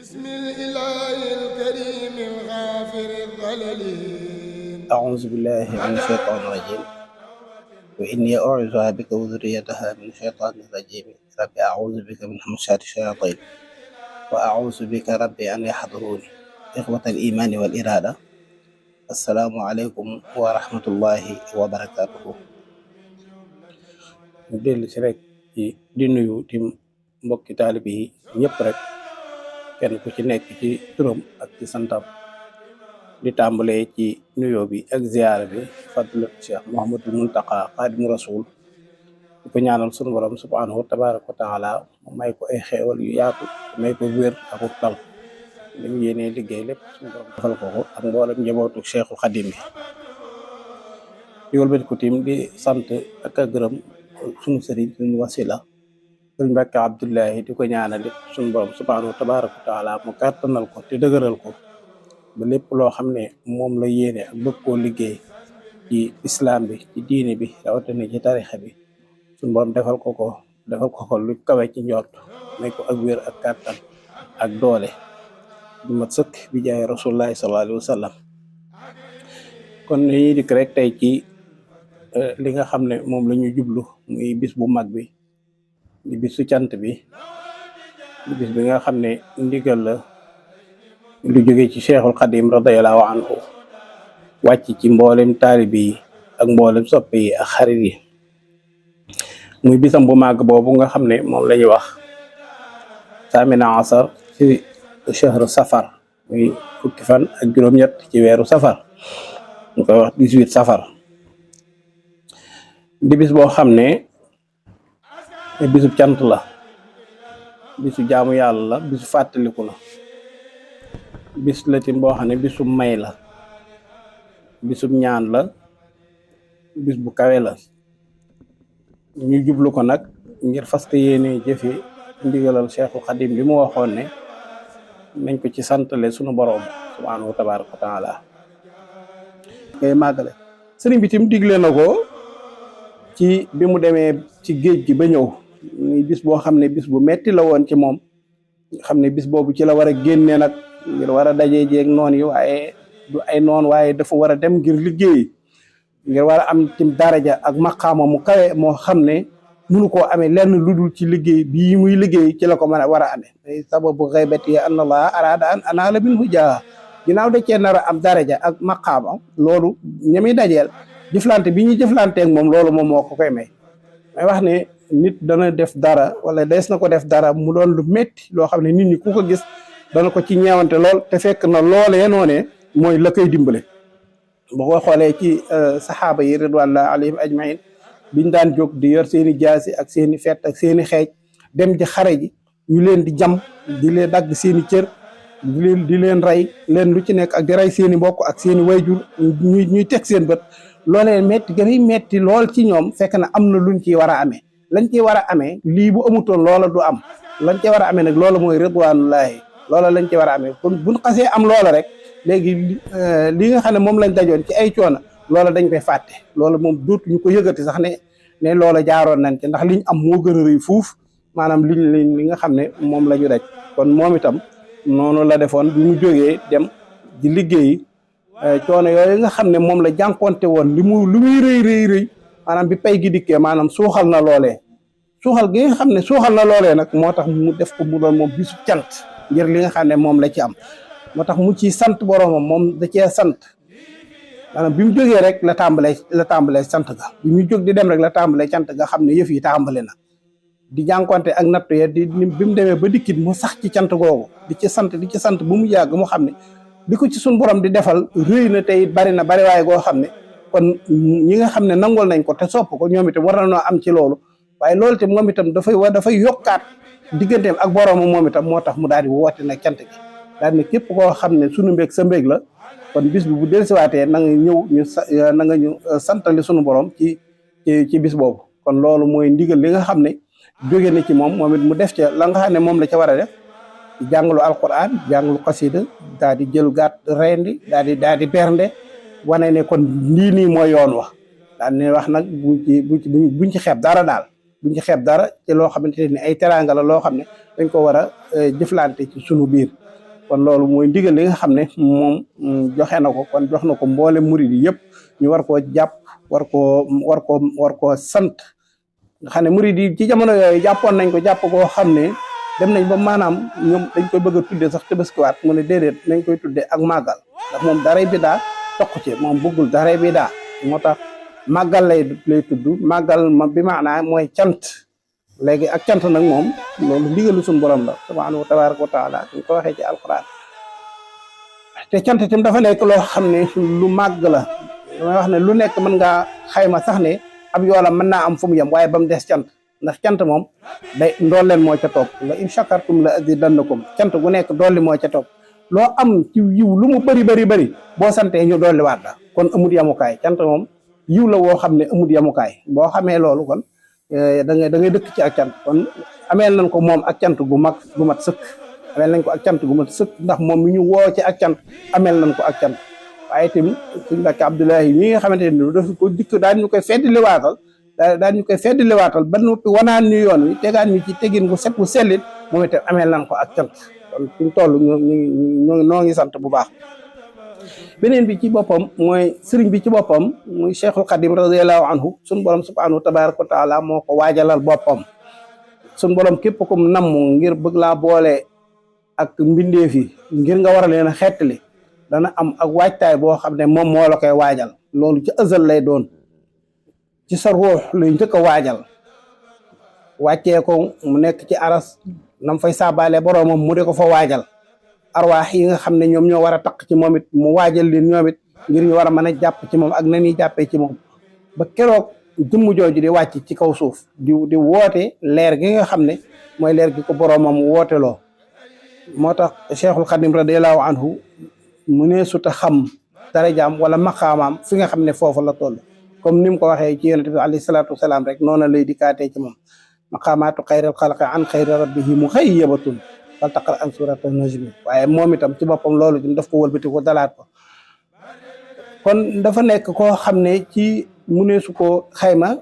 بسم الإله الكريم الغافر الظلل. أعوذ بالله من الشيطان الرجيم وإني أعوذها بك وذريتها من الشيطان الرجيم رب أعوذ بك من همزات الشياطين وأعوذ بك ربي أن يحضرون إخوة الإيمان والإرادة السلام عليكم ورحمة الله وبركاته. dellu si rek ci di nuyu di mbokki taalib yi ñëpp rek kenn ku ci nekk ci turam ak ci santam di tàmbalee ci nuyoo bi ak ziyaara bi fadlu Cheikh Mouhamadul Muntaqa Xaadimu Rasul di ko ñaanal sunu borom subhanahu tabaraka wa taala mu may ko ay xeewal yu yaatu may ko wér ak tal li mu yéenee liggéey lépp sunu borom defal ko ko ak mboolem njabootu Cheikhul Xadim bi di wëlbati ko tim di sant ak a gërëm sunu sëriñ suñu wasila sëriñ Mbàkke Abdullahi di ko ñaanal lépp sunu borom subhanahu tabaraka wa taala mu kàttanal ko te dëgëral ko ba lépp loo xam ne moom la yéene ak bëgg koo liggéey ci islam bi ci diine bi rawatina ci tarixa bi suñu borom defal ko lu kawe ci njort may ko ak wér ak kàttan ak doole bu mat sëkk bi jaay rasulullahi sallallahu alayhi wa sallam. kon dañuy dikk rek tey ci li nga xam ne moom la ñu jublu muy bis bu mag bi di bisu cant bi di bis bi nga xam ne ndigal la lu jóge ci Cheikhul Xadim radiyallahu anhu wàcc ci mboolem taalibi yi ak mboolem soppe yi ak xarit yi muy bisam bu màgg boobu nga xam ne moom la ñuy wax samina asar ci chahru safar muy fukki fan ak juróom-ñett ci weeru safar ñu koy wax 18 safar di bis boo xam ne bisub cant la bisu jaamu yàlla la bisu fàttaliku la bis la tim boo xam ne bisub may la bisub ñaan la bis bu kawe la ñu jublu ko nag ngir faste yéene jëfe ndigalal Cheikhul Xadim bi mu waxoon ne nañ ko ci santale sunu borom subhanahu wa tabaraka wa taala ngay màggale sëriñ bi tim digle na ko ci bi mu demee ci géej gi ba ñëw muy bis boo xam ne bis bu metti la woon ci moom xam ne bis boobu ci la war a génne nag ngir war a dajee jeeg noon yi waaye du ay noon waaye dafa war a dem ngir liggéey ngir war a am tim daraja ak maqaama mu kawe moo xam ne munu koo amee lenn lu dul ci liggéey bii muy liggéey ci la ko mën a war a amee ay sababu xaybati an allah arada an anaala minhu jaa ginnaaw da cee nar a am daraja ak maqaama loolu ñami dajeel jëflante bi ñuy jëflanteeg moom loolu moom moo ko koy may wax ne nit dana def dara wala des na ko def dara mu doon lu métti loo xam ne nit ñi ku ko gis dana ko ci ñeewante lool te fekk na loolee noonee mooy la koy dimbale boo ko xoolee ci saxaaba yi ridwanullahi alayhim ajmain biñ daan jóg di yor seeni jaasi ak seeni fett ak seeni xeej dem ci xare ji ñu leen di jam di leen dagg seeni cër di leen rey leen lu ci nekk ak di rey seeni mbokk ak seeni wayjur ñuy teg seen bët loolee metti gën a metti lool ci ñoom fekk na am na luñ ciy war a amee lañ ciy war a amee lii bu amutoon loola du am lañ ci war a amee nag loola mooy ridwanullahi loola lañ ci war a amee kon buñ xasee am loola rek léegi li nga xam ne moom lañ dajoon ci ay coono loola dañ koy fàtte loola moom dootuñu ko yëgati sax ne loola jaaroon nañ ci ndax liñ am moo gën a rëy fuuf maanaam li nga xam ne moom la ñu daj kon moom itam noonu la defoon bi mu jógee dem di liggéeyi coono yooyu nga xam ne moom la jànkonte woon lu muy rëy maanaam bi pay gi dikkee maanaam suuxal na loolee suuxal gi nga xam ne suuxal na loolee nag moo tax mu def ko mu doon moom bisu cant ngir li nga xam ne moom la ci am moo tax mu ci sant boroomam moom da cee sant maanaam bi mu jógee rek la tàmbalee sant ga bi mu jóg di dem rek la tàmbalee cant ga xam ne yëf yi tàmbale na di jànkonte ak nattu ya bi mu demee ba dikkit mu sax ci cant googu di ci sant ba mu yàgg mu xam ne li ko ci suñ borom di defal rëy na tey bari na bari waaye goo xam ne kon ñi nga xam ne nangol nañ ko te sopp ko ñoom itam war nañoo am ci loolu waaye loolu itam moom itam dafay yokkaat digganteem ak boroomam moom itam moo tax mu daal di woote nag cant gi daal ne képp koo xam ne sunu mbég sa mbég la kon bis bi bu dellusiwaatee na nga ñëw na nga ñu santali sunu borom ci bis boobu kon loolu mooy ndigal li nga xam ne jóge na ci moom it mu def ca la nga xam ne moom la ca war a def jàngalu alquran jàngalu xasida daal di jël gàtt rendi daal di bernde wane ne kon lii nii mooy yoon wax daal ne wax nag buñ ci xeeb dara daal buñ ci xeeb dara ci loo xamante ne ay teraanga la loo xam ne dañ ko war a jëflante ci sunu biir kon loolu mooy ndigal li nga xam ne moom joxe na ko kon jox na ko mboole murid yi yëpp ñu war koo jàpp war koo sant nga xam ne murid yi ci jamono yooyu jàppoon nañ ko jàpp koo xam ne dem nañ ba maanaam ñoom dañ koy bëgg a tuddee sax Tabaskiwaat mu ne déedéet nañ koy tuddee ak màggal ndax moom daray bidaa toq ci moom bëggul daray bidaa moo tax màggal lay tudd màggal ma bi maanaa mooy cant léegi ak cant nag moom loolu ndigalu suñu borom la subhaanahu tabaaraka wa taala ñu ko waxee ci alquran te cant itam dafa nekk loo xam ne lu màgg la damay wax ne lu nekk mën ngaa xayma sax ne ab yoolam mën naa am fu mu yem waaye ba mu des cant ndax cant moom day ndolleen moo ca topp la in shakartum la azidannakum cant gu nekk dolli moo ca topp loo am ci yiw lu mu bëri boo santee ñu dolli waat la kon amut yamukaay cant moom yiw la woo xam ne amut yamukaay boo xamee loolu kon da ngay dëkk ci ak cant kon ameel nañ ko moom ak cant gu mat sëkk ameel nañ ko ak cant gu mat sëkk ndax moom mi ñu woo ci ak cant ameel nañ ko ak cant waaye tamit suñ Mbàkke Abdoulahi ñi nga xamante ne daf ko dikk daan ñu koy feddi liwaatal ba noppi wanaan ñu yoon wi tegaan ñu ci tegin gu set gu sellit moom itam ameel nañ ko ak cant kon suñ toll ñoo ngi sant bu baax. beneen bi ci boppam mooy sëriñ bi ci boppam muy Cheikhul Khadim radiyallahu anhu suñ borom subhanahu tabaraka wa taala moo ko waajalal boppam suñ borom képp kum namm ngir bëgg laa boole ak mbindeef yi ngir nga war a leen a xettali dana am ak waajtaay boo xam ne moom moo la koy waajal loolu ci ëzal lay doon ci sa ruux luy njëkk a waajal wàccee ko mu nekk ci aras nam fay saabaale boroomam mu de ko fa waajal arwaax yi nga xam ne ñoom ñoo war a taq ci moom it mu waajal leen ñoom it ngir ñu war a mën a jàpp ci moom ak na ñuy jàppee ci moom ba keroog jëmm jooju di wàcc ci kaw suuf di woote leer gi nga xam ne mooy leer gi ko boroomam wooteloo moo tax Cheikhul Khadim radiyallahu anhu mu ne suta xam darajaam wala maqaamaam fi nga xam ne foofu la toll comme ni mu ko waxee ci yonent bi alayhi salaatu wasalaam rek noonu lay dikkaatee ci moom maqaamaatu xayril xalqi an xayri rabbihi muxayyabatun fal taqra an surata najmi waaye moom itam ci boppam loolu itam daf ko wëlbati ko dalaat ko kon dafa nekk koo xam ne ci mu ne su ko xayma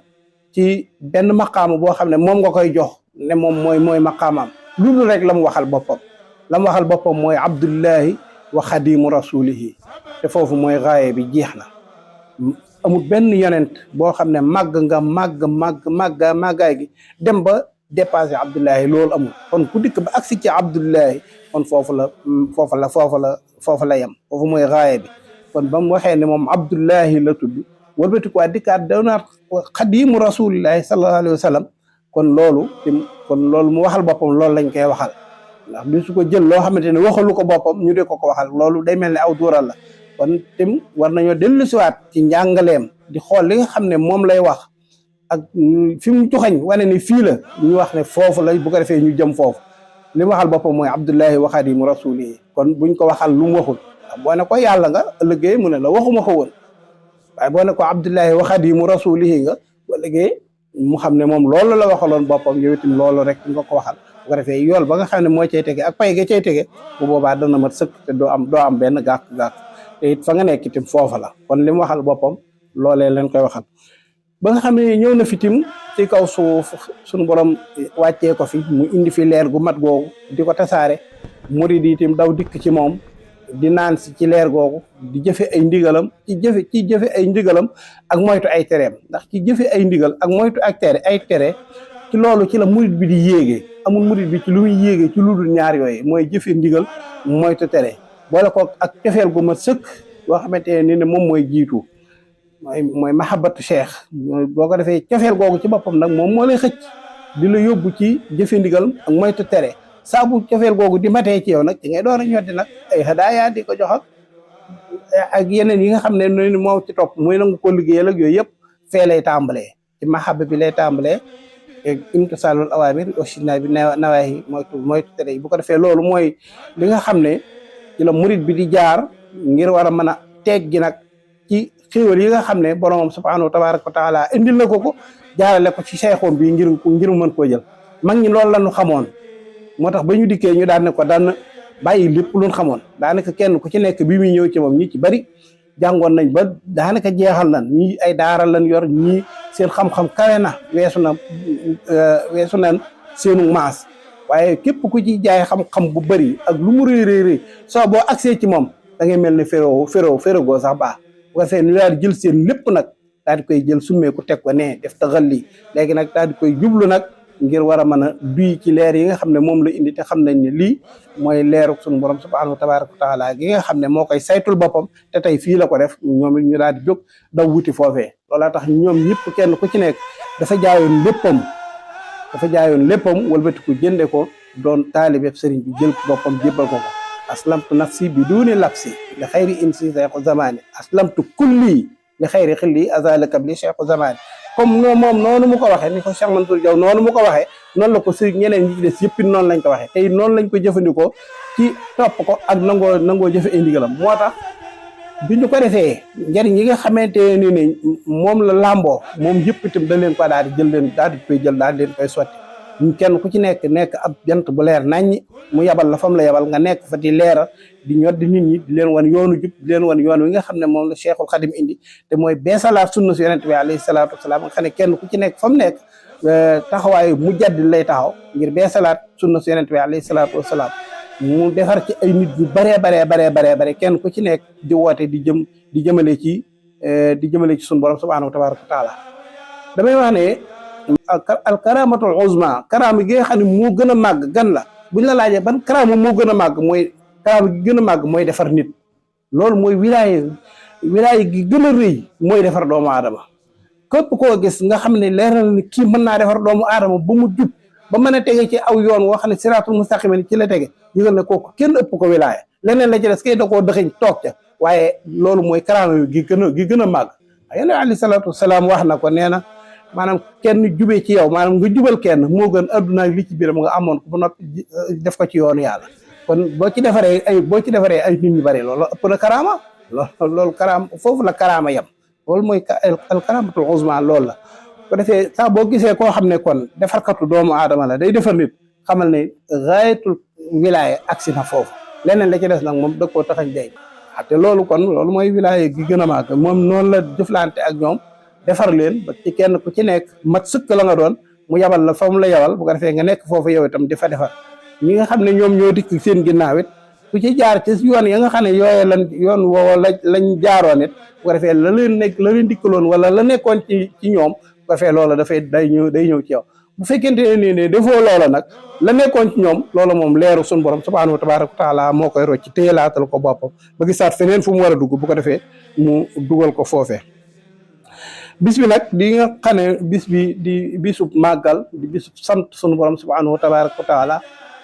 ci benn maqaama boo xam ne moom nga koy jox ne moom mooy maqaamaam loolu rek la mu waxal boppam mooy abdullahi wa xadimu rasulihi te foofu mooy gaaye bi jeex na amul benn yonent boo xam ne màggaay gi dem ba dépassé abdullahi loolu amul kon ku dikk ba agsi ci abdullahi kon foofu la yem foofu mooy gaaye bi kon ba mu waxee ne moom abdullahi la tudd wëlbati ko dikkaat doonaat xadimu rasulillahi sallallahu alayhi wa sallam kon loolu mu waxal boppam loolu lañ koy waxal ndax du su ko jël loo xamante ne waxalu ko boppam ñu de ko waxal loolu day mel ne aw duural la kon tim war nañoo dellu siwaat ci njàngaleem di xool li nga xam ne moom lay wax ak fi mu joxañ wane ni fii la ñu wax ne foofu la bu ko defee ñu jëm foofu li mu waxal boppam mooy abdullahi wa xadimu rasulihi kon buñ ko waxal lu mu waxul boo ne ko yàlla nga ëllëgee mu ne la waxuma ko woon waaye boo ne ko abdullahi wa xadimu rasulihi nga ëllëgee mu xam ne moom loolu la waxaloon boppam yow itam loolu rek nga ko waxal bu ko defee yool ba nga xam ne moo cay tege ak pay ga cay tege bu boobaa dana mat sëkk te doo am benn gàkk-gàkk te it fa nga nekk itam foofa la kon li mu waxal boppam loolee leen koy waxal ba nga xam ne ñëw na fi tim ci kaw suuf suñu borom wàccee ko fi mu indi fi leer gu mat googu di ko tasaare murid yi itam daw dikk ci moom di naan si ci leer googu di jëfe ay ndigalam ci jëfe ay ndigalam ak moytu ay tereem ndax ci jëfe ay ndigal ak moytu ak tere ci loolu ci la murid bi di yéegee amul murid bi ci lu muy yéegee ci lu dul ñaar yooyu mooy jëfe ndigal moytu tere boole ko ak cofeel gu mat sëkk boo xamante ne moom mooy jiitu mooy mahabbatu cheikh boo ko defee cofeel googu ci boppam nag moom moo lay xëcc di la yóbbu ci jëfe ndigal ak moytu tere saa bu cofeel googu di matee ci yow nag ci ngay door a ñoddi nag ay hadaaya di ko jox ak yeneen yi nga xam ne noonu moo ci topp muy nangu ko liggéeyal ak yooyu yëpp fee lay tàmbalee ci mahabba bi lay tàmbalee imtisaalul awaamir wasina bi nawaahi moytu tere yi bu ko defee loolu mooy li nga xam ne ci la murid bi di jaar ngir war a mën a teggi nag ci xéewal yi nga xam ne boromam subhanahu wa tabaraka wa taala indil na ko jaarale ko ci seexoom bi ngir mën koo jël mag ñi loolu la ñu xamoon moo tax ba ñu dikkee ñu daan ne ko daan bàyyi lépp luñ xamoon daanaka kenn ku ci nekk bi muy ñëw ci moom ñi ci bari jàngoon nañ ba daanaka jeexal nañ ñii ay daara lañ yor ñii seen xam-xam kawe na weesu na seenu maas waaye képp ku ci jaay xam-xam bu bëri ak lu mu rëy soo boo accès ci moom da ngay mel ne férégo sax baax bu ko defee ñu daal di jël seen lépp nag daal di koy jël summee ku teg ko ne def taxalli léegi nag daal di koy jublu nag ngir war a mën a duy ci leer yi nga xam ne moom la indi te xam nañ ne lii mooy leeru suñu borom subhanahu tabaraka wa taala gi nga xam ne moo koy saytul boppam te tey fii la ko def ñoom it ñu daal di jóg daw wuti foofee loolaa tax ñoom ñëpp kenn ku ci nekk dafa jaayoon léppam wëlbatiku jënde ko doon taalibe sëriñ bi jël boppam jébbal ko ko aslamtu nafsi bi duuni lapsi li xayri insi cheikhu zamani aslamtu kulli li xayri xilli azalakab li cheikhu zamani comme moom noonu mu ko waxee ni ko Cheikh Mansour Diaw noonu mu ko waxee noonu la ko sëriñ ñeneen ñi ci des yëpp noonu lañ ko waxee tey noonu lañ ko jëfandikoo ci topp ko ak nangoo jëfe ay ndigalam moo tax bi ñu ko defee njëriñ yi nga xamante ne moom la làmboo moom yëpp itam da leen ko daal di jël daal di leen koy sotti ñu kenn ku ci nekk ab jant bu leer naññi mu yabal la fam la yabal nga nekk fa di leeral di ñoddi nit ñi di leen wan yoonu jub di leen wan yoon wi nga xam ne moom la Cheikhul Khadim indi te mooy beesalaat sunna si yonent bi alayhi salaatu wasalaam nga xam ne kenn ku ci nekk fa mu nekk taxawaayu mu jaddi lay taxaw ngir beesalaat sunna si yonent bi alayhi salaatu wasalaam mu defar ci ay nit yu bare kenn ku ci nekk di woote di jëmale ci suñu borom subhanahu tabaraka wa taala damay wax ne al karamatul uzma karaama gi nga xam ne moo gën a màgg gan la buñ la laajee ban karaama moo gën a màgg mooy karaama gi gën a màgg mooy defar nit loolu mooy wilaaye gi gën a rëy mooy defar doomu aadama képp koo gis nga xam ne leeral ni kii mën naa defar doomu aadama ba mu jub ba mën a tege ci aw yoon woo xam ne siraatul mustaqima ci la tege yëgal ne kooku kenn ëpp ko wilaaye leneen la ci des kay da koo dëxiñ toog ca waaye loolu mooy karaama gi gën a màgg yonent alayhi salaatu wasalaam wax na ko nee na maanaam kenn jubee ci yow maanaam nga jubal kenn moo gën adduna ak li ci biiram nga amoon ko ba noppi def ko ci yoonu yàlla kon boo ci defaree ay nit ñu bari loolu ëpp na karaama loolu karaama foofu la karaama yem loolu mooy al karamatul uzma loolu la ko defee sax boo gisee koo xam ne kon defarkatu doomu aadama la day defar nit xamal ne gaayatul wilaaya agsi na foofu leneen la ci des nag moom da koo taxañ day te loolu mooy wilaaya gi gën a màgg moom noonu la jëflante ak ñoom defar leen ba ci kenn ku ci nekk mat sëkk la nga doon mu yabal la fa mu la yabal bu ko defee nga nekk foofu yow itam di fa defar ñi nga xam ne ñoom ñoo dikk seen ginnaaw it ku ci jaar ci yoon ya nga xam ne yoon woowa lañ jaaroon it bu ko defee la leen dikkaloon wala la nekkoon ci ñoom bu ko defee loola day ñëw ci yow bu fekkente ne defoo loola nag la nekkoon ci ñoom loola moom leeru suñu borom subhanahu wa tabaraka wa taala moo koy rocc téyelaatal ko boppam ba gisaat feneen fu mu war a dugg bu ko defee mu dugal ko foofee bis bi nag di nga xam ne bis bi di bisub màggal di bisub sant sunu borom subhanahu wa tabaraka wa taala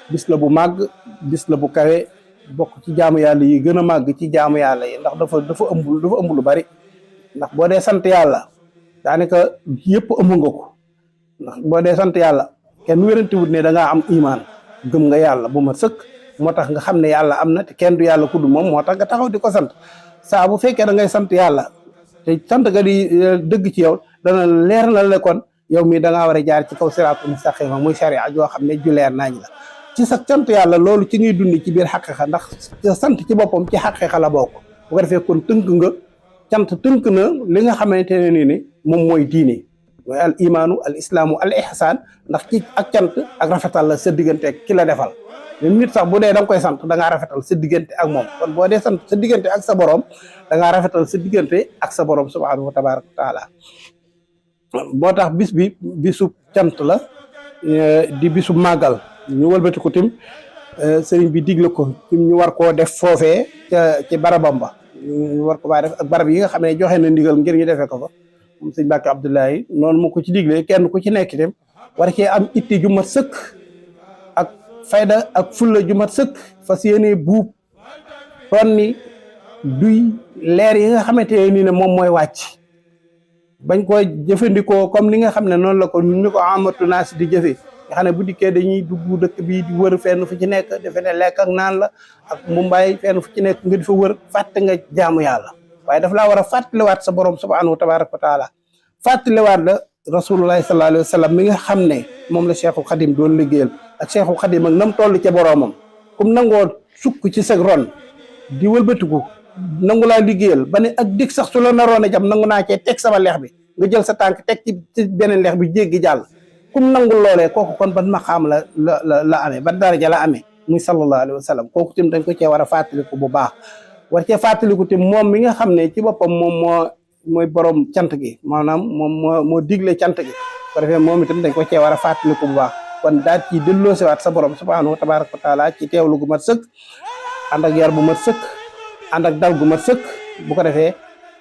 bis la bu màgg bis la bu kawe bokk ci jaamu yàlla yi gën a màgg ci jaamu yàlla yi ndax dafa ëmb lu bari ndax boo dee sant yàlla daanaka yëpp ëmb nga ko ndax boo dee sant yàlla kenn wérantiwut ne da ngaa am imaan gëm nga yàlla bu ma sëkk moo tax nga xam ne yàlla am na te kenn du yàlla ku dul moom moo tax nga taxaw di ko sant saa bu fekkee da ngay sant yàlla te sant ga di dëgg ci yow dana leer na la kon yow mii da ngaa war a jaar ci kaw siraatul mustaqima muy sharia joo xam ne ju leer nañ la ci sa sant yàlla loolu ci ngay dund ci biir xaqiqa ndax sant ci boppam ci xaqiqa la bokk bu ko defee kon tënk nga cant tënk na li nga xamante ne ni moom mooy diine mooy al imaanu al islaamu al ihsaan ndax ci ak cant ak rafetal la sa diggante ak ki la defal même nit sax bu dee da nga koy sant da ngaa rafetal sa diggante ak moom kon boo dee sant sa diggante ak sa borom da ngaa rafetal sa diggante ak sa borom subhanahu wa tabaraka wa taala boo tax bis bi bisu cant la di bisu màggal ñu wëlbati ko tim sëriñ bi digle ko tim ñu war koo def foofee ci barabam ba ñu war ko baa def ak barab yi nga xam ne joxe na ndigal ngir ñu defee ko fa moom sëñ Mbàkke Abdoulaye noonu mu ko ci diglee kenn ku ci nekk itam war cee am itti ju mat sëkk ak fayda ak fulla ju mat sëkk fas yéene buub tonni duy leer yi nga xamante ne nii ne moom mooy wàcc bañ ko jëfandikoo comme li nga xam ne noonu la ko ni ko amatu naa si di jëfee nga xam ne bu dikkee dañuy dugg dëkk bi di wër fenn fu ci nekk defe ne lekk ak naan la ak mumbaay fenn fu ci nekk nga di fa wër fàtte nga jaamu yàlla waaye daf laa war a fàttaliwaat sa borom subhanahu wa tabaraka wa taala fàttaliwaat la rasulullahi sallallahu alayhi wa sallam mi nga xam ne moom la cheikhul xadim doon liggéeyal ak cheikhul xadim ak nam toll ca boroomam comme nangoo sukk ci sa ron di wëlbatiku nangu laa liggéeyal ba ne ak dig sax su la naroon a jam nangu naa cee teg sama lex bi nga jël sa tànk teg ci beneen lex bi jéggi jàll kum nangul loolee kooku kon ban maqaam la amee ban daraja la amee muy sallallahu alayhi wa sallam kooku tim dañ ko cee war a fàttaliku bu baax war cee fàttaliku tim moom mi nga xam ne ci boppam moom mooy borom cant gi maanaam moom moo digle cant gi ko defee moom itam dañ ko cee war a fàttaliku bu baax kon daal ci delloosiwaat sa borom subhanahu wa tabaraka wa taala ci teewlu gu mat sëkk ànd ak yar bu mat sëkk ànd ak dal gu mat sëkk bu ko defee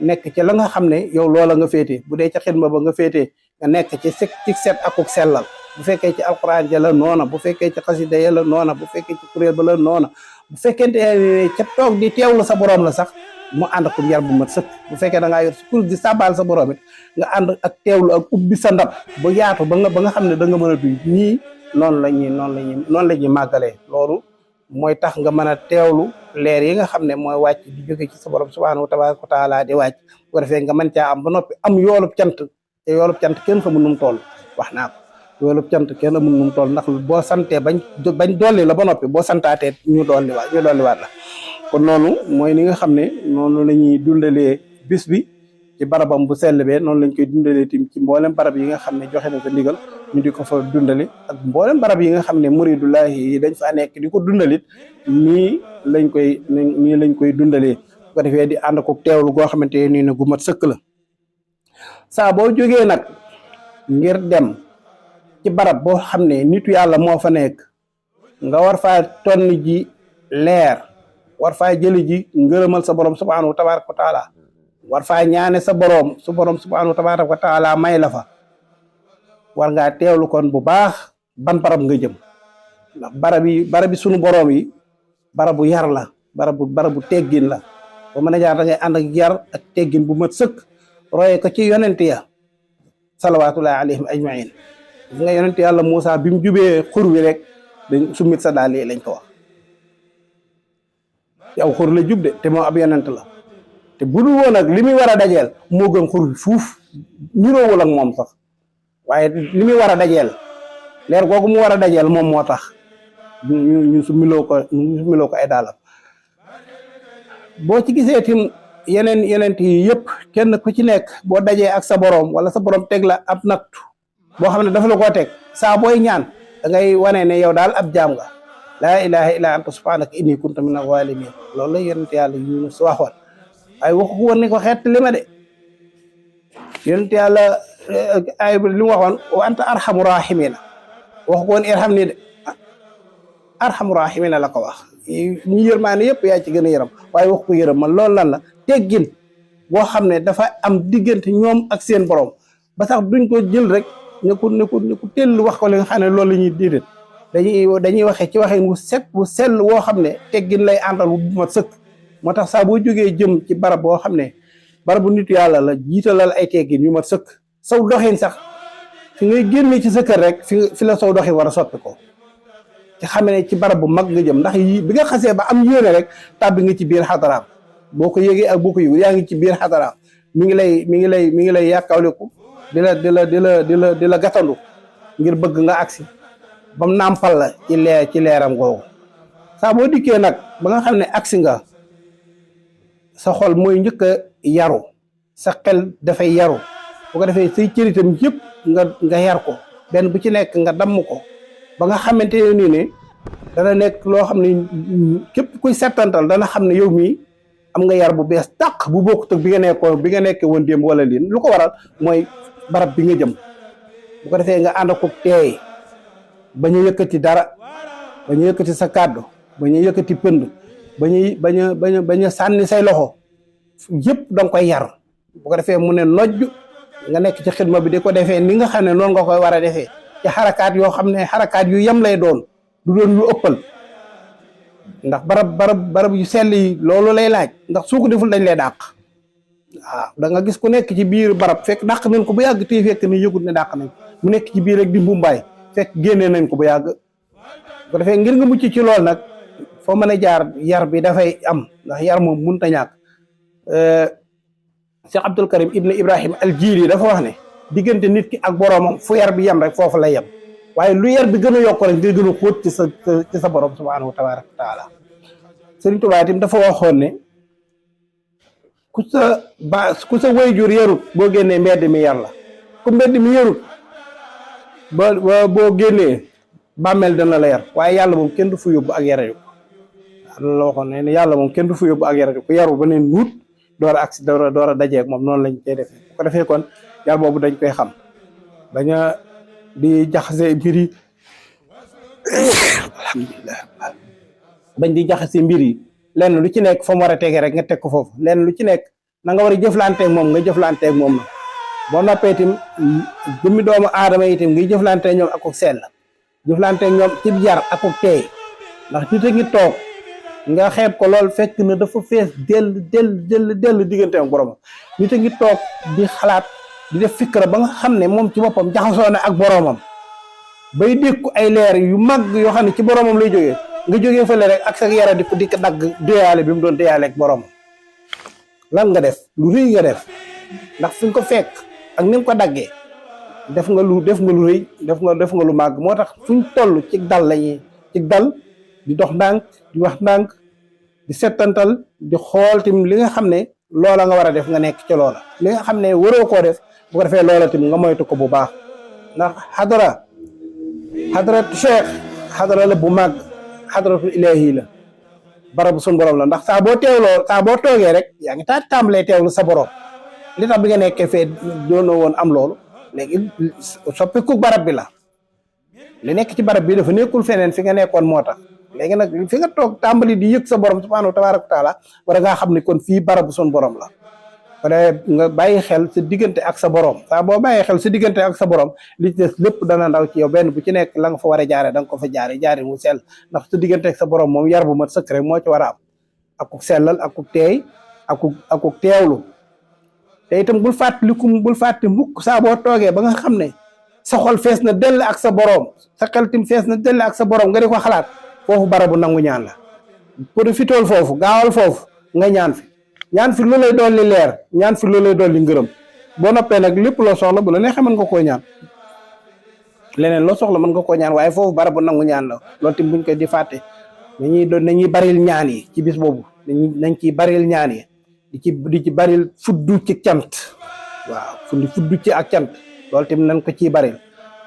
nekk ci la nga xam ne yow loola nga féetee bu dee ca xidma ba nga féetee nga nekk ci set akuk sellal bu fekkee ci alquran ja la noona bu fekkee ci xasida ya la noona bu fekkee ci kuréel ba la noona bu fekkente ne ca toog di teewlu sa borom la sax mu ànd ak yar bu mat sëkk bu fekkee da ngaa yor su kur di sabal sa borom it nga ànd ak teewlu ak ubbi sa ndab ba yaatu ba nga xam ne da nga mën a duy ñii noonu la ñuy màggalee loolu mooy tax nga mën a teewlu leer yi nga xam ne mooy wàcc di jóge ci sa borom subhanahu wa taala di wàcc bu ko defee nga mën caa am ba noppi am yoolub cant te yoolub cant kenn xamul nu mu toll wax naa ko yoolub cant kenn xamul nu mu toll ndax boo santee bañ dolli la ba noppi boo santaatee ñu dolliwaat la kon noonu mooy ni nga xam ne noonu la ñuy dundalee bis bi ci barabam bu sell bee noonu lañ koy dundalee tim ci mboolem barab yi nga xam ne joxe na ko ndigal ñu di ko fa dundale ak mboolem barab yi nga xam ne muridullahi yi dañ fa nekk di ko dundalit nii lañ koy dundalee bu ko defee di ànd ko teewlu goo xamante nii ne gu mat sëkk la saa boo jógee nag ngir dem ci barab boo xam ne nitu yàlla moo fa nekk nga war faa tonni ji leer war faa jëli ji ngërëmal sa borom subhanahu wa tabaraka wa taala war faa ñaane sa borom subhanahu wa tabaraka wa taala may la fa war ngaa teewlu kon bu baax ban barab nga jëm ndax barab yi sunu borom yi barabu yar la barabu teggin la ba mën a jaar da ngay ànd ak yar ak teggin bu mat sëkk roye ko ci yonent ya salawatullahi alayhim ajmain gis nga yonent yàlla Moussa bi mu jubee xur wi rek dañ sumit sa daal yi lañ ko wax yow xur la jub de te moo ab yonent la te bu dul woon ak li muy war a dajeel moo gën xur bi fuuf niroowul ak moom sax waaye li muy war a dajeel leer googu mu war a dajeel moom moo tax ñu sumiloo ko ay daalam boo ci gisee tim yeneen yi yëpp kenn ku ci nekk boo dajee ak sa borom wala sa borom teg la ab nattu boo xam ne dafa la koo teg saa booy ñaan da ngay wane ne yow daal ab jaam nga laa ilaha illa anta subhanaka inni kuntu min az-zalimin loolu la yonent yàlla Yunus waxoon waaye waxu ko woon ni ko xeet li ma de yonent yàlla ay li mu waxoon wa anta arhamu rahimina waxu ko woon irham ni de arhamu rahimina la ko wax ñu yërmaane yëpp yaa ci gën a yërëm waaye wax ko yërëm man loolu lan la teggin boo xam ne dafa am diggante ñoom ak seen borom ba sax duñ ko jël rek ne ko tell wax ko li nga xam ne loolu la ñuy diidet dañuy waxee ci waxee bu sell woo xam ne teggin lay àndal bu mat sëkk moo tax saa boo jógee jëm ci barab boo xam ne barabu nitu yàlla la jiitalal ay teggin yu mat sëkk saw doxin sax fi ngay génne ci sa kër rek fi la saw doxin war a soppi ko ci xam ne ci barab bu mag nga jëm ndax bi nga xasee ba am yéene rek tàbbi nga ci biir xadaraam boo ko yégee ak boo ko yëgul yaa ngi ci biir xadaraam mi ngi lay yàkkawliku di la gàttandu ngir bëgg nga agsi bam nàmpal la ci leeram googu saa boo dikkee nag ba nga xam ne agsi nga sa xol mooy njëkk a yaru sa xel dafay yaru bu ko defee say cëritam yëpp nga yar ko benn bu ci nekk nga damm ko ba nga xamante ne nii ne dana nekk loo xam ne képp kuy settantal dana xam ne yow mii am nga yar bu bees tàq bu bokkut ak bi nga nekkee woon démb wala lii lu ko waral mooy barab bi nga jëm bu ko defee nga ànd ko teey bañ a yëkkati dara bañ a yëkkati sa kàddu bañ a yëkkati pënd bañ a sànni say loxo yëpp danga koy yar bu ko defee mu ne nojj nga nekk ci xidma bi di ko defee ni nga xam ne noonu nga koy war a defee ci xarakaat yoo xam ne xarakaat yu yem lay doon du doon lu ëppal ndax barab yu sell yi loolu lay laaj ndax su ko deful dañ lay dàq waaw da nga gis ku nekk ci biir barab fekk dàq nañ ko bu yàgg te fekk ne yëgut ne dàq nañ mu nekk ci biir rek di mbumbaay fekk génnee nañ ko bu yàgg bu ko defee ngir nga mucc ci lool nag foo mën a jaar yar bi dafay am ndax yar moom mënut a ñàkk Cheikh Abdul Karim Ibn Ibrahim al Jili dafa wax ne diggante nit ki ak boroomam fu yar bi yem rek foofu lay yem waaye lu yar bi gën a yokk rek nga gën a xóot ci sa borom subhanahu wa tabaraka wa taala Sëriñ Tuubaa tim dafa waxoon ne ku sa wayjur yarut boo génnee mbedd mi yar la ku mbedd mi yarut boo génnee bàmmeel dana la yar, waaye yàlla moom kenn du fa yóbbu ak yaradi ko. loolu la waxoon ne yàlla moom kenn du fa yóbbu ak yaradi ko, yaru ba ne nuut door a agsi door a dajeeg moom. noonu lañ koy defee bu ko defee kon yar boobu dañ koy xam, bañ a di jaxase mbir yi alhamdulilah bañ di jaxase mbir yi. lenn lu ci nekk fa mu war a tege rek nga teg ko foofu, lenn lu ci nekk na nga war a jëflanteeg moom nga jëflanteeg moom na boo noppee itam jëmmi doomu aadama itam ngay jëflanteeg ñoom ak sell, jëflanteeg ñoom ci yar ak teey. ndax nit a ngi toog nga xeeb ko lool fekk na dafa fees dell diggante ak boromam. nit a ngi toog di xalaat di def fikra ba nga xam ne moom ci boppam jaxasoo na ak boromam bay dékku ay leer yu mag yoo xam ne ci boromam lay jógee, nga jógee fële rek ak sa yara di ko dikk dagg déyaale bi mu doon déyaale ak boromam. lan nga def lu rëy nga def, ndax fi nga ko fekk ak ni nga ko daggee def nga lu rëy, def nga lu màgg. moo tax fuñ toll ci dal di dox ndànk di wax ndànk di settantal di xool tim li nga xam ne loola nga war a def nga nekk ci loola, li nga xam ne waroo koo def bu ko defee loola tim nga moytu ko bu baax. ndax xadaratu cheikh xadara la bu màgg, xadaratu ilahi la, barabu suñ borom la. ndax saa boo toogee rek yaa ngi tàmbalee teewlu sa borom. li tax bi nga nekkee fee doonoo woon am loolu, léegi soppiku barab bi la. li nekk ci barab bi dafa nekkul feneen fi nga nekkoon moo tax. léegi nag fi nga toog tàmbali di yëg sa borom subhanahu tabaraka wa taala war ngaa xam ne kon fii barabu sun borom la. wala nga bàyyi xel sa diggante ak sa borom. saa boo bàyyi xel sa diggante ak sa borom li ci des lépp dana ndaw ci yow, benn bu ci nekk la nga fa war a jaare da nga ko fa jaare mu sell. ndax sa diggante ak sa borom moom yar bu mat sëkk rek moo ci war a am, akuk sellal akuk teey akuk teewlu. te itam bul fàtte mukk saa boo toogee ba nga xam ne sa xol fees na dell ak sa borom, sa xel tim fees na dell ak sa borom nga di ko xalaat, foofu barabu nangu ñaan la. profitool foofu, gaawal foofu nga ñaan fi lu lay dolli leer, ñaan fi lu lay dolli ngërëm. boo noppee nag lépp loo soxla bu la neexee mën nga koo ñaan, leneen loo soxla mën nga koo ñaan, waaye foofu barabu nangu ñaan la. loolu tim buñ koy di fàtte, nañuy baril ñaan yi ci bis boobu, nañ ciy baril ñaan yi di ci baril fuddu ci cant. waaw fuddu ci ak cant, loolu tim nañ ko ciy baril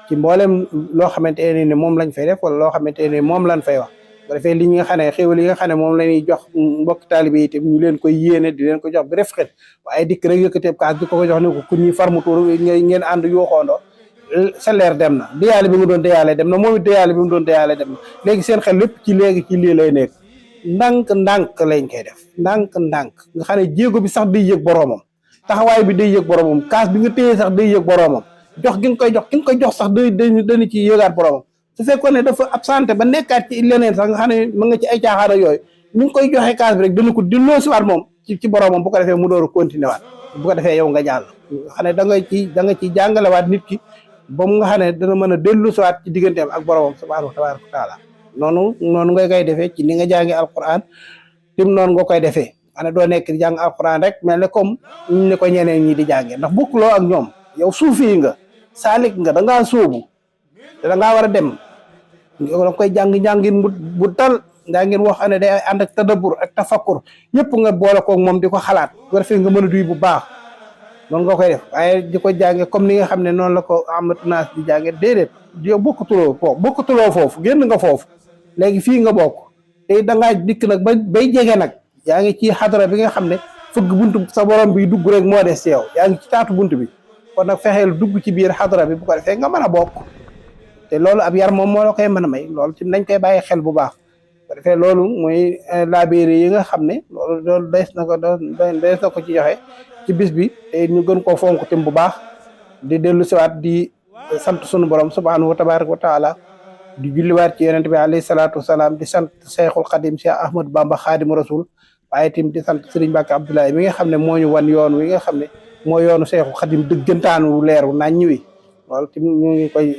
ci mboolem loo xamante ne moom lañ fay def wala loo xamante ne moom lañ fay wax. bu defee li nga xam ne xéwal yi nga xam ne moom la ñuy jox mbokki taalibe yi itam ñu leen koy yéene di leen ko jox bi def xet, waaye dikk rek yëkkateeb kaas di ko jox ne ko ku ñuy farmutuur ngeen ànd yooxoondoo sa leer dem na. déyaale bi mu doon déyaale dem na, moom it déyaale bi mu doon déyaale dem na. léegi seen xel lépp ci lii lay nekk. ndànk lañ koy def, ndànk nga xam ne jéego bi sax day yëg boroomam, taxawaay bi day yëg boroomam, kaas bi nga téye sax day yëg boroomam, jox gi nga koy jox sax dana ci yëgaat boroomam. su fekkoon ne dafa absenté ba nekkaat ci leneen sax nga xam ne mën nga ci ay caaxaara yooyu, ni nga koy joxe kaas bi rek dana ko delloo si waat moom ci boroomam. bu ko defee mu door a continuer waat, bu ko defee yow nga jàll. nga xam ne da nga ci jàngalewaat nit ki ba mu nga xam ne dana mën a dellu si waat ci digganteem ak boroomam subhaanahu tabaaraka wa taala. noonu nga koy defee ci ni nga jàngi alquran tim noonu nga koy defee. xanaa doo nekk di jàng alquran rek mel ne comme ni ko ñeneen ñi di jàngee, ndax bokkuloo ak ñoom. yow suufi nga, saalik nga, da ngaa sóobu te da ngaa war a dem. da koy jàngin bu dal, njàngin woo xam ne day ànd ak tadabbur ak tafakkur yëpp nga boole koog moom di ko xalaat. bu ko defee nga mën a duy bu baax, noonu nga koy def. waaye di ko jànge comme ni nga xam ne noonu la ko Amadu Naas di jànge, déedéet. yow bokkutuloo foofu, génn nga foofu. léegi fii nga bokk te da ngaa dikk nag bay jege nag, yaa ngi ci xadara bi nga xam ne fëgg buntu sa borom bi dugg rek moo des ci yow, yaa ngi ci taatu bunt bi. kon nag fexeel dugg ci biir xadara bi bu ko defee nga mën a bokk. te loolu ab yar moom moo la koy mën a may, loolu ci nañ koy bàyyi xel bu baax. bu ko defee loolu mooy laabéere yi nga xam ne loolu dees na ko ci joxe ci bis bi, te ñu gën koo fonk tim bu baax. di dellu siwaat di sant sunu borom subhanahu wa tabaraka wa taala, di julliwaat ci yonent bi alayhi salaatu wasalaam, di sant Cheikhul Khadim Cheikh Ahmadou Bamba Khadimu Rasul, waaye tim di sant Serigne Mbacke Abdoulaye mi nga xam ne moo ñu wan yoon wi nga xam ne moo yoonu Cheikhul Khadim dëggantaanu leeru nañ wi. loolu tim ñu ngi koy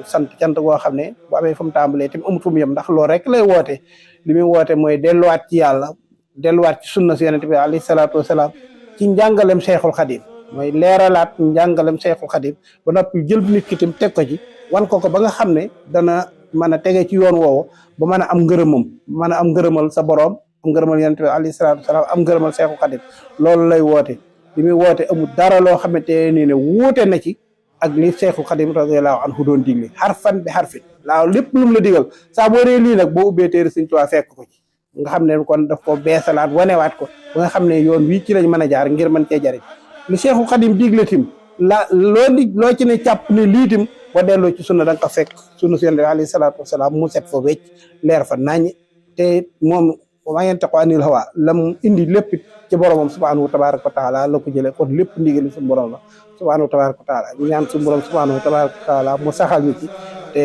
sant cant goo xam ne bu amee fu mu tàmbalee tim amut fu mu yem, ndax loolu rek lay woote. li muy woote mooy delluwaat ci yàlla, delluwaat ci sunna si yonent bi alayhi salaatu wasalaam, ci njàngalem Cheikhul Khadim, mooy leeralaat njàngalem Cheikhul Khadim ba noppi jël nit ki tim teg ko ci, wan ko ba nga xam ne dana mën a tege ci yoon woowu ba mën a am ngërëmam, mën a am ngërëmal sa borom, am ngërëmal yonent bi alayhi salaatu wasalaam, am ngërëmal Cheikhul Khadim. loolu lay woote. li muy woote amul dara loo xamante ne wuute na ci ak li Seexu Xadim radiyallahu anhu doon digle xarfan bi xarfin laaw lépp lu mu la digal saa boo dee lii nag boo ubbee téere Sëñ Tuubaa fekk ko ci nga xam ne kon daf ko beesalaat wanewaat ko ba nga xam ne yoon wii ci lañ mën a jaar ngir mën cee jariñ li Seexu Xadim digle tim loo ci ne càpp ne lii tim boo delloo ci sunna da nga ko fekk sunna si Yonent bi alayhi salaatu wasalaam mu set fa wecc leer fa naññ te moom maa yantiqu anil hawaa lam indi lépp ci boromam subhaanahu tabaaraka wa taala la ko jëlee kon lépp ndigal suñu borom la subhaanahu tabaaraka wa taala ñu ñaan suñu borom subhaanahu tabaaraka wa taala mu saxal ñu ci te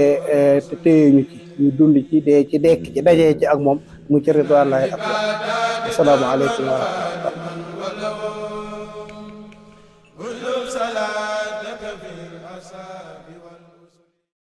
téye ñu ci ñu dund ci dee ci dekk ci dajee ci ak moom mu ci ridwaanillaahi akbar assalaamu aleykum wa rahmatullaah